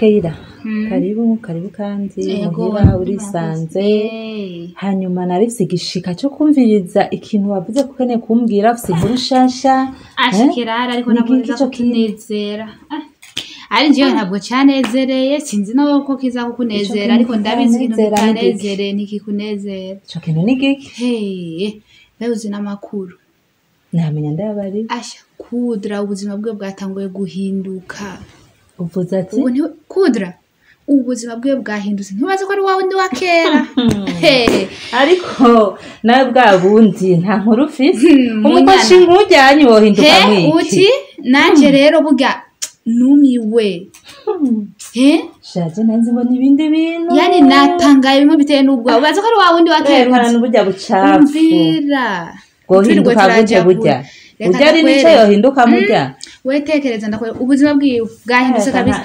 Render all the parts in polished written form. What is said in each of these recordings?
Keira, karibu karibu kandi muhira urisanze. Hanyuma narifise igishika cyo kumviriza ikintu wavuze ko ukeneye kumbwira, ufise inkuru nshasha. Ashikirara ariko ntabwo biza kutunezera. Ari njyewe ntabwo cyanezereye, sinzi nawe ko kiza kukunezera, ariko ndabizi ikintu kitanezereye ntikikunezera. Ico kintu ni giki? Hey, mbe uzi n'amakuru? Ntamenya ndayabari. Asha, Kudra ubuzima bwe bwatanguye guhinduka. Uvuze ati? Ubu nti Kudra ubuzima bwe bwahindutse, ntibaze ko ari wawe ndi wa kera. Ariko nawe bwa bundi nta nkuru ufise. Umukoshi nk'ujyanye wohinduka mwiki. Uti nanje rero burya numiwe. Shaje nanzi mbona ibindi bintu. Yani natangaye bimwe biteye n'ubwoba. Ubaze ko ari wawe ndi wa kera. N'uburya bucafu. Umvira. Gohinduka gute burya? Burya ari nico yohinduka murya. We tekereza ndakwereka ubuzima bwiwe bwahindutse kabisa.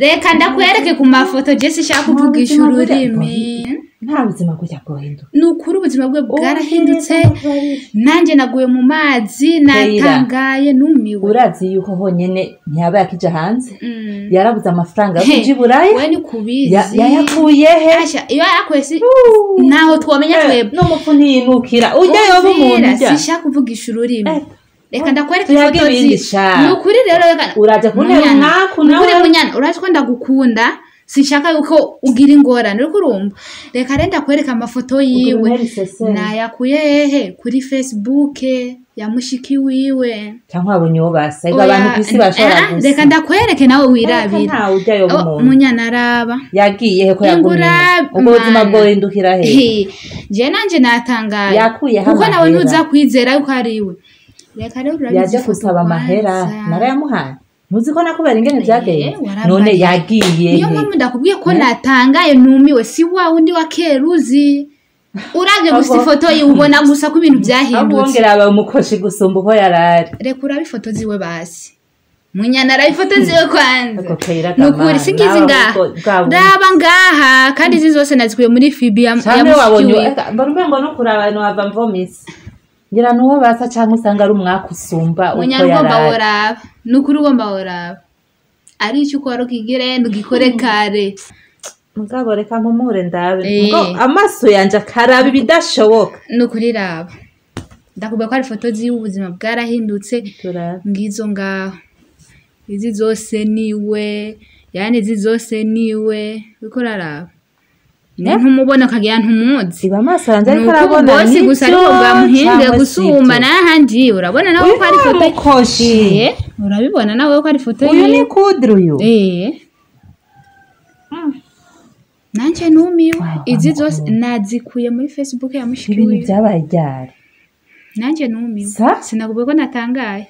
Reka ndakwereke ku mafoto je sishaka kuvugisha ururimi. Nta buzima burya bwohinduka. Ni ukuri ubuzima bwe bwarahindutse. Nanje naguye mu mazi natangaye numiwe. Urazi yuko honyene ntiyaba yakija hanze. Yarabuze amafaranga yo kuja i Buraya. We ni kubizi. Yayakuye he? Asha iyo yakwese naho twomenya twebwe. N'umupfu ntiyinukira. Urya yoba umuntu urya. Sishaka kuvugisha ururimi. Reka ndakwereke ifoto zi. Ni ukuri rero reka uraje kuntera umwaku nawe. Nukuri munyana uraje ko ndagukunda. Sinshaka yuko ugira ingorane uriko urumva. Reka rero ndakwereka amafoto yiwe. Nayakuye hehe? Kuri Facebook ya mushiki wiwe. Cyangwa abonye uwo basa. Ego abantu kwisi bashobora gusa. Reka ndakwereke nawe wirabira. Nta urya yoba umuntu. Munyana araba. Yagiye he ko yagumye. Ubwo buzima bwohindukira he? Je nanje natangaye. Yakuye kuko nawe ntuza kwizera yuko ari we. Reka rero urabizi. Yaje gusaba amahera narayamuhaye. Ntuzi ko nakubera ingene byagenze. None yagiye. Niyo mpamvu ndakubwiye ko natangaye numiwe, si wa wundi wa keruzi. Uravye gusa ifoto yiwe ubona gusa ko ibintu byahindutse. Abongera aba umukoshi gusumba uko yarari. Reka urabe ifoto ziwe basi. Munyana arabe ifoto ziwe kwanza. Nukuri singizi ngaha. Raba ngaha kandi izi zose nazikuye muri Fibi ya mushiki wiwe. Mbona umengo no kuraba no ava mvomisi. Ngira nuwo basa cyangwa usanga ari umwaka usumba uko yarari. Ugomba woraba. Nukuri ugomba woraba. Ari icyo ukora ukigire ndugikore kare. Mugabo reka mpumure ndabe. Ngo amaso yanje akaraba ibidashoboka. Nukuri raba. Ndakubwiye ko ari ifoto ziwe ubuzima bwarahindutse. Ngizo ngaho. Izi zose niwe. Yani izi zose niwe. Uriko uraraba. Ntumubona ukagira ntumuzi. Iba amaso yanje ariko arabona bosi gusa ariko bwamuhinduye gusumba n'ahandi urabona nawe ko ari ifoto mukoshi. Urabibona nawe ko ari ifoto uyu ni Kudra uyu. Nanje numiwe. Izi zose nazikuye muri Facebook ya mushiki wiwe. Ibintu byabaye ryari? Nanje numiwe. Sinakubwiye ko natangaye.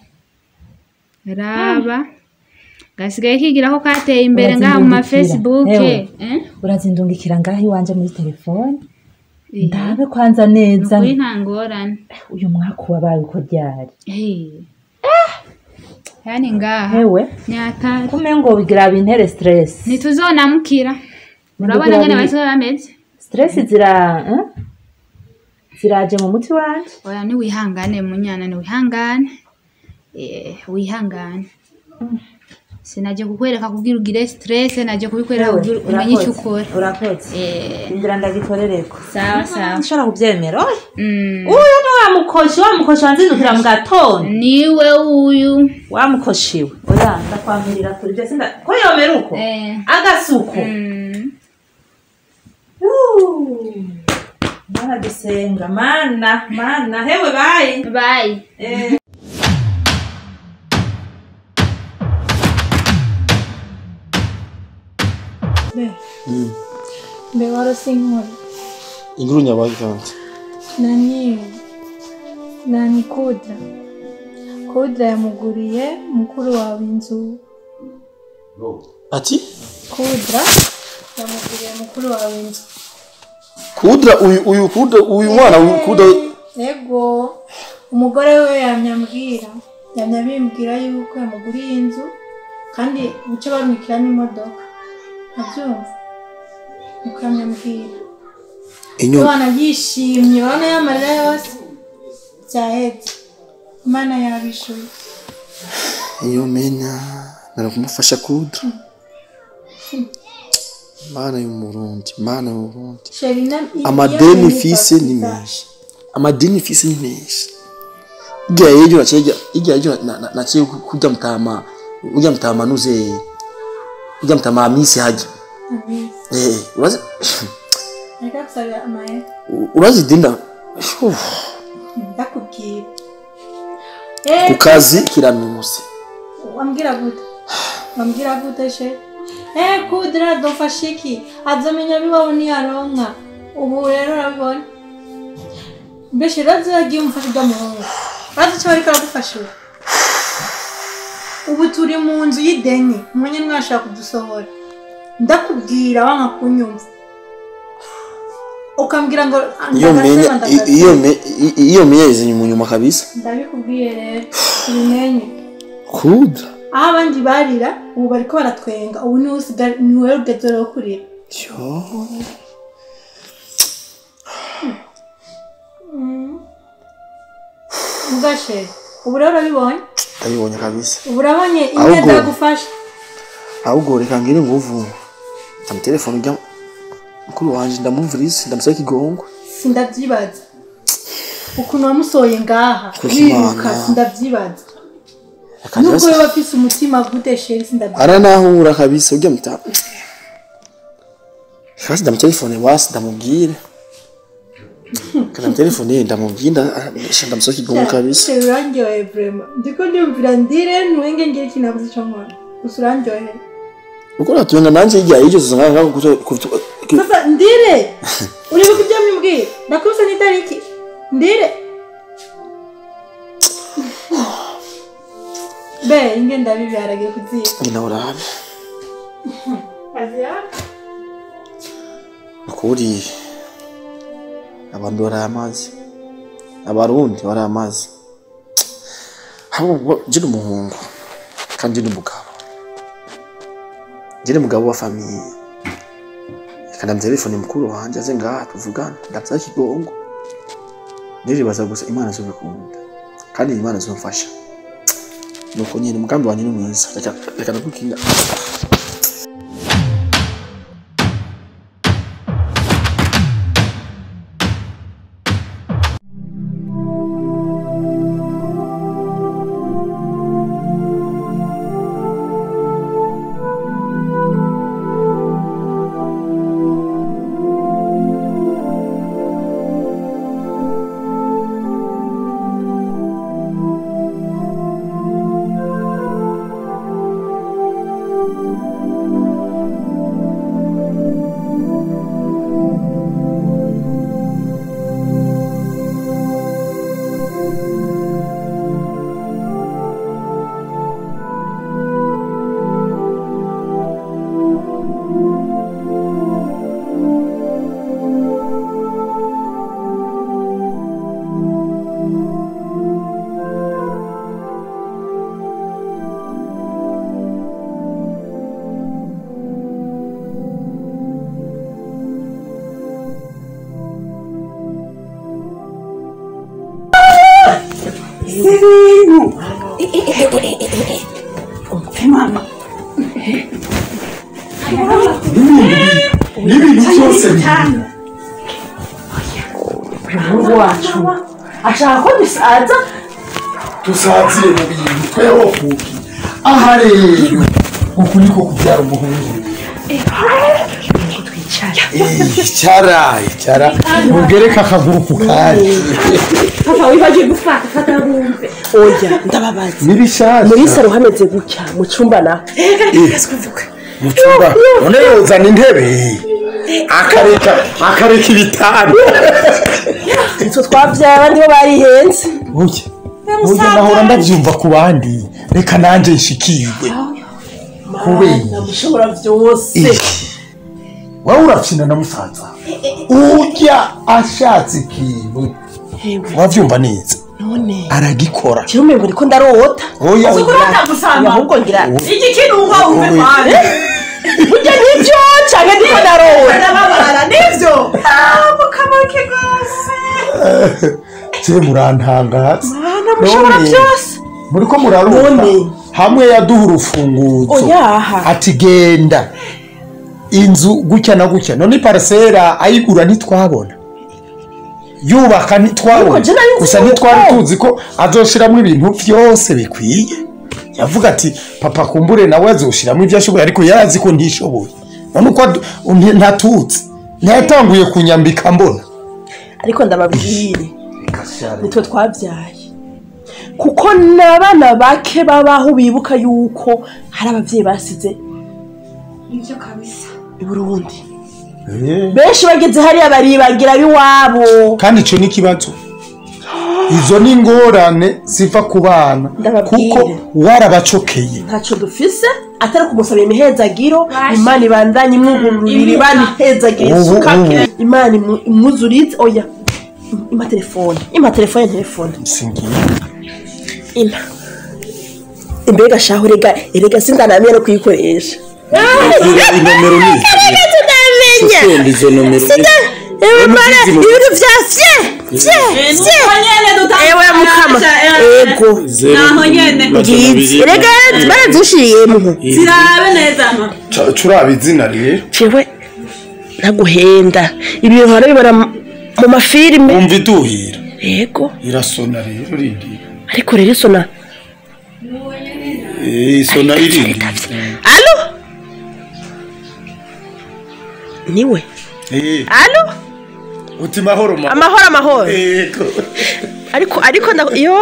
Raba. Gasigaye kigira ko kateye imbere ngaha mu ma Facebook. Urazindungikira ngaha iwanje muri telefone. Ndabe kwanza neza. Nukuri nta ngorane. Uyu mwaka wabaye uko ryari? Yani ngaha. Hewe. Nyatari. Kumengo bigira bintere stress. Nituzonamukira. Urabona ngene basigaye bameze? Stress ziraje mu muti wanje. Oya ni wihangane munyana, ni wihangane. Wihangane. Sinaje kukwereka kugira ugire stress, naje kubikwereka kugira umenye icyo ukora. Urakoze. Indira ndagikorereko. Sawa sawa. Nshobora kubyemera. Uyu ni wa mukoshi, wa mukoshi wanzindukira mu gatondo. Niwe uyu. Wa mukoshiwe. Oya ndakwamirira kuri byo sinda. Ko yomera uko? Agasuko. Mana dusenga, mana, mana. Hewe bye. Bye. Mbe warose inkuru. Inkuru nyabaye kandi. Nani Kudra. Kudra yamuguriye mukuru wawe inzu. Ati? Kudra yamuguriye mukuru wawe inzu. Kudra uyu Kudra uyu mwana uyu Kudra. Yego. Umugore we yamyambwira. Yamyabimbwira yuko yamuguriye inzu kandi buce barumikira n'imodoka. Abyumva. Ukamyambwira. Imana yishimye, urabona y'amarira yose byahetse. Imana yabishuye. Iyo menya narakumufasha Kudra. Mana y'Umurundi, mana y'Umurundi. Amadeni fise ni menshi. Amadeni fise ni menshi. Igihe yejo naciye igihe yejo naciye kujya mutama, ujya mutama nuze. Ujya mutama amisi haje. Eh, urazi Ndakusabira amaye. Urazi dinda. Ndakubwira. Ku kazi kiranuse. Wambwira gute? Wambwira gute she? Kudra dofashiki azomenya biwawe niyaronka. Ubu rero urabibona. Mbese razo yagiye umufasha ujya muhungu. Razo cyo ariko aragufasha. Ubu turi mu nzu y'ideni, umunye mwashaka kudusohora. Ndakubwira wanga kunyumva. Ukambwira ngo iyo menya mu nyuma kabisa. Ndabikubwiye rero, ubimenye. Kudra. Aho abandi barira ubu bariko baratwenga, ubu ni usigaye ni wewe ugezero kurira. Yo. Mugashe, ubu rero urabibonye? Ndabibonye kabisa. Ubu urabonye imyenda yagufasha. Ahubwo reka ngire nguvu. Ndamutelefone ujya mukuru wanje ndamumviriza ndamusaba ikigongo. Sindavyibaza. Ukuntu wamusoye ngaha wiruka sindavyibaza. Nubwo yoba afise umutima gute sheri sindavyibaza. Aranahura kabisa ujya muta. Kasi ndamutelefone wasi ndamubwire. Kana telefone ndamubwira ndamusaba ikigongo kabisa. Sheri urandyoheye vraiment. Ndiko ndiyumvira ndire nwenge ngire ikintu nabuze ico nkora. Gusa urandyoheye. Uko natuyenga nanje ijya ijyo zanga ngaho kuto. Sasa ndire. Uribuka ibyo mbimbwira? Ndakubise n'itariki. Ndire. Be ingenda bibiharage kuziba. Ngina urabe. Azia. Ukuri. Abantu bari amazi. Abarundi bari amazi. Habo je n'umuhungu kandi n'umugabo. Jene mugabo wa famille. Kana mtelefone mukuru wanje aze ngaha tuvugana ndapsa kigongo. Niribaza gusa Imana zobikunda. Kandi Imana zomfasha. Nuko nyene umugambi wanje ni mwiza. Reka ndagukinga. Mama. N'ibintu byose umuhungu wacu ashaka ko dusaza dusazire mu bintu twehokuki aha rero uku niko kubyara umuhungu. Icara icara mugereka akaguru ku kandi. Papa wibagiye gufata fata bumve. Oya ndababaza. Nibishaje. Muri saro hameze gutya mu cyumba na. Mu cyumba none yozana intebe akareka akareka ibitanda. Nitwe twabyaye abandi bo barihenze. Oya. Oya nahora ndabyumva ku bandi reka nanje nshikirwe. Kubera mushobora byose. Wewe urafyina na musaza ujya ashatse ikintu wavyumva neza none aragikora kirume ngo ndiko ndarota. Oya ukurota gusamba ahubwo ngira iki kintu uba umve kwande burya nivyo canke ndiko ndarota ndababara nivyo mukamuke gose je murantangaza mana mushobora byose muriko murarota hamwe yaduha urufunguzo ati genda Inzu gutya na gutya none parcela ayigura ntitwabona yubaka ntitwabona gusa ntitwari tuzi ko azoshiramwo ibintu vyose bikwiye. Yavuga ati papa kumbure nawe azoshiramwo ivyo ashoboye ariko yarazi ko ntishoboye none uko ntatutse ntiyatanguye kunyambika mbona. Ariko ndababwire nitwe twabyaye kuko n'abana bake babaho bibuka yuko hari abavyeyi basize ivyo kabisa i Burundi. Benshi bageze hariya baribagira biwabo kandi ico ni kibazo. Izo ni ingorane ziva ku bana kuko warabacokeye. Ntaco dufise atari kumusaba imihezagiro. Imana ibandanye imwugururira Imana ihezagire isukake Imana imwuzurize. Oya ima telefone ima telefone telefone singiye ima imbega shaho rega erega sindanamye no kuyikoresha. Inomero ni sinamenya izo nomero ibintu vya fye fye ewe mukama ego naho nyene rega baradushiriyemo zirabe neza ma turaba izina rero jewe naguhenda ibintu harabibara mu mafilime umva iduhira yego irasona rero rindi ariko rero isona isona irindi. Allo niwe allo uti mahoro amahoro amahoro yego ariko yo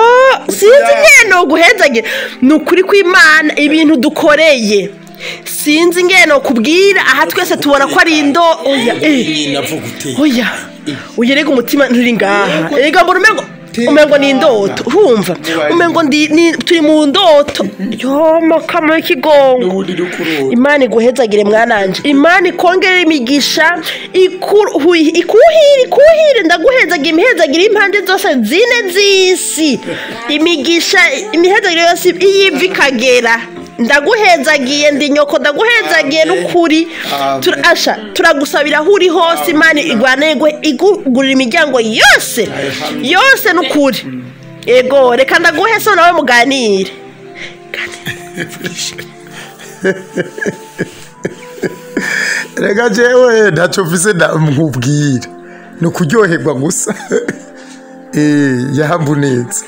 sinzi ngeno guhezagira nukuri kw'Imana ibintu dukoreye sinzi ngeno kubwira aha twese tubona ko ari indo. Oya oya uyerega umutima nturi ngaha erega mbona umengo ni indoto urumva umengo ndi turi mu ndoto yo makama y'ikigongo. Imana iguhezagire mwananje Imana ikongerera imigisha ikuhire ndaguhezagira imihezagire impande zose zine z'isi imigisha imihezagire yose iyiva ikagera ndaguhezagiye ndi nyoko ndaguhezagiye n'ukuri turasha turagusabira aho uri hose Imana igwanegwe igugurira imiryango yose yose n'ukuri. Ego reka ndaguhe so nawe muganire. Rega jewe ntacyo mfise ndamubwira ni ukuryoherwa gusa. Yambunetse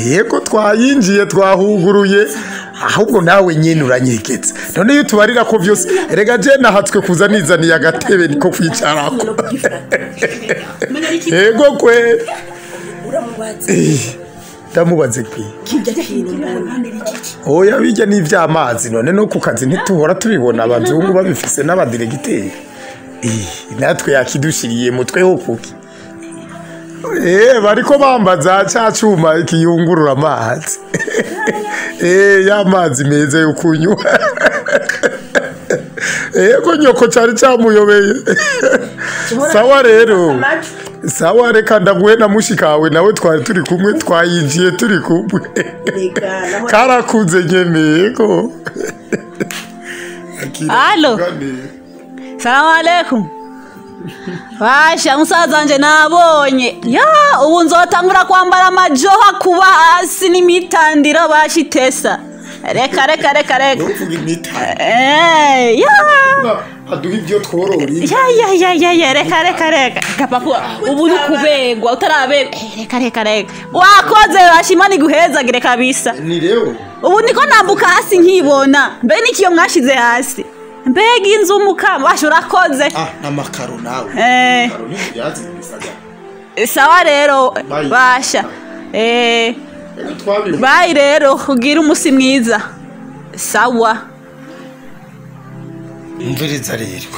yego twayinjiye twahuguruye ahubwo nawe nyine uranyegetse none iyo tubarira ko byose rega je nahatswe kuza nizaniye agatebe niko kwicarako. Yego kwe ndamubaze kwe oya bijya n'ivy'amazi none no ku kazi ntituhora tubibona abazungu babifise n'abadiregiteri natwe yakidushiriye mutwe ho kuki bariko bambaza ca cuma kiyungurura amazi ya mazi meza yo kunywa. Yego nyoko cari camuyobeye. Sawa rero sawa reka ndaguhe na mushikawe nawe twari turi kumwe twayinjiye turi kumwe karakuze nyene yego. Allo salamu alaikum. Basha musaza wanje nabonye ya ubu nzotangura kwambara amajoha kuba hasi n'imitandiro bashitesa reka reka reka reka ya aduha ibyo tworora ya ya ya ya reka reka reka kapapa ubu nukubegwa utarabegwa reka reka reka wakoze bashimani guhezagire kabisa ni rero ubu niko nambuka hasi nkibona mbe nikiyo mwashize hasi mbega inzu mukama basha urakoze namakaro nawe makaro ni byazi bisagara sawa rero basha bayi rero kugira umusi mwiza sawa. Umviriza rero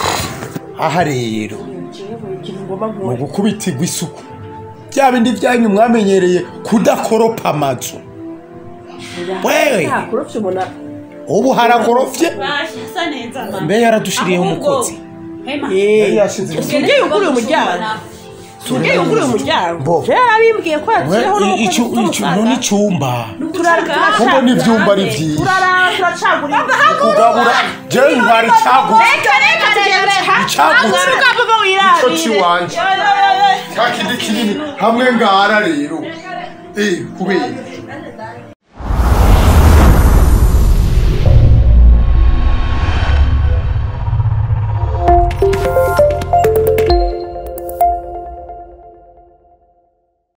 aha rero mu gukubitirwa isuku bya bindi byanyu mwamenyereye kudakoropa amazu wewe ubu harakorofye mbe yaradushiriyeho umukozi Sugiye ugura umuryango Sugiye ugura umuryango yarabimbwiye ko yaciyeho n'umukozi none icyumba kuko n'ivyumba ari vyiza kugabura je ntwari cagutse icagutse ico ciwanje cakindi kinini hamwe ngara rero kubera